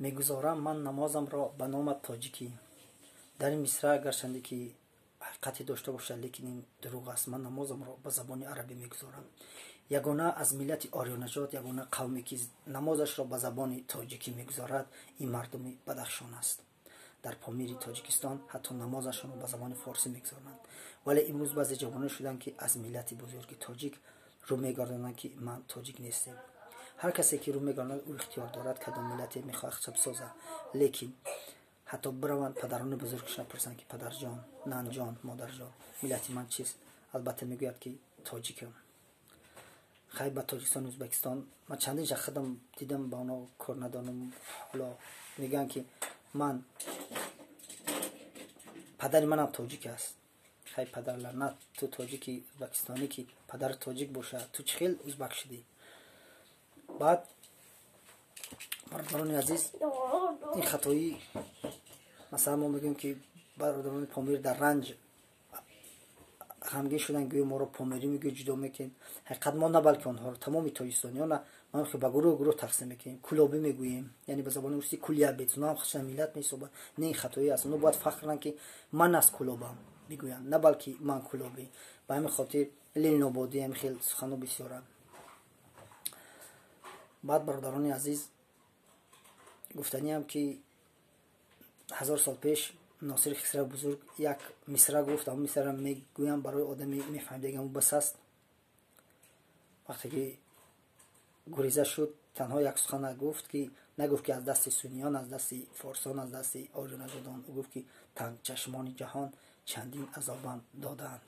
Мегузорам ман намозамро ба номат тоҷикӣ. Дар ин мисра гарчанде ки ҳақиқате дошта бошад, лекин ин дурӯғ аст. Ман намозамро ба забони арабӣ мегузорам. Ягона аз миллати ориёнажод, ягона қавме ки намозашро ба забони тоҷикӣ мегузорад, ин мардуми Бадахшон аст. Дар Помири Тоҷикистон ҳатто намозашонро ба забони форсӣ мегузоранд. Вале имрӯз баъзе ҷавонон шуданд, ки аз миллати бузурги тоҷик рӯ мегардонанд, ки ман тоҷик нестем. Ҳар касе ки рӯ мегардонад, ӯ ихтиёр дорад, кадом миллате мехоҳад бисозад. Лекин ҳатто бираванд, падарони бузургашон пурсанд, ки падарҷон, нанҷон, модарҷон, миллати ман чист? Албатта, мегӯяд, ки тоҷикам. Хай, ба Тоҷикистон, Ӯзбекистон ман чандин жа худам дидам, ба онҳо кор надонам. Ҳоло мегӯянд, ки ман падари манам тоҷик аст. Хай, падар лаънат, ту тоҷики ӯзбекистонӣ, ки падари тоҷик бошад, ту чӣ хел узбак шудӣ? Баъд, бародарони азиз, ин хатоӣ, масалан, мо мегӯем, ки бародарони Помир дар ранҷ ғамгин шуданд, гӯё моро помирӣ мегӯ ҷудо мекунем. Ҳақиқат, мо на, балки онҳоро, тамоми тоҷикистониёна мо ба гурӯҳ гурӯҳ тақсим мекунем. Кулобӣ мегӯем, яъне ба забони русӣ кулябец. Онҳо ҳам худшон миллат меҳисобанд. Не, ин хатоӣ аст. Онҳо бояд фахр кунанд, ки ман аз Кулобам бигӯянд, на балки ман кулобӣ. Ба ҳамин хотир ленинободӣ, ҳамин хел суханҳо бисёранд. Баъд, бародарони азиз, гуфтаниам, ки 1000 сол пеш Носири Хисрави бузург як мисра гуфт. Ҳамон мисраро мегӯям, барои одами мефаҳмидагам бас аст. Вақте ки гуреза шуд, танҳо як сухана гуфт, ки нагуфт, ки аз дасти суниён, аз дасти форсон, аз дасти ориёнажодон. Ӯ гуфт, ки тангчашмони ҷаҳон чандин азобам додаанд.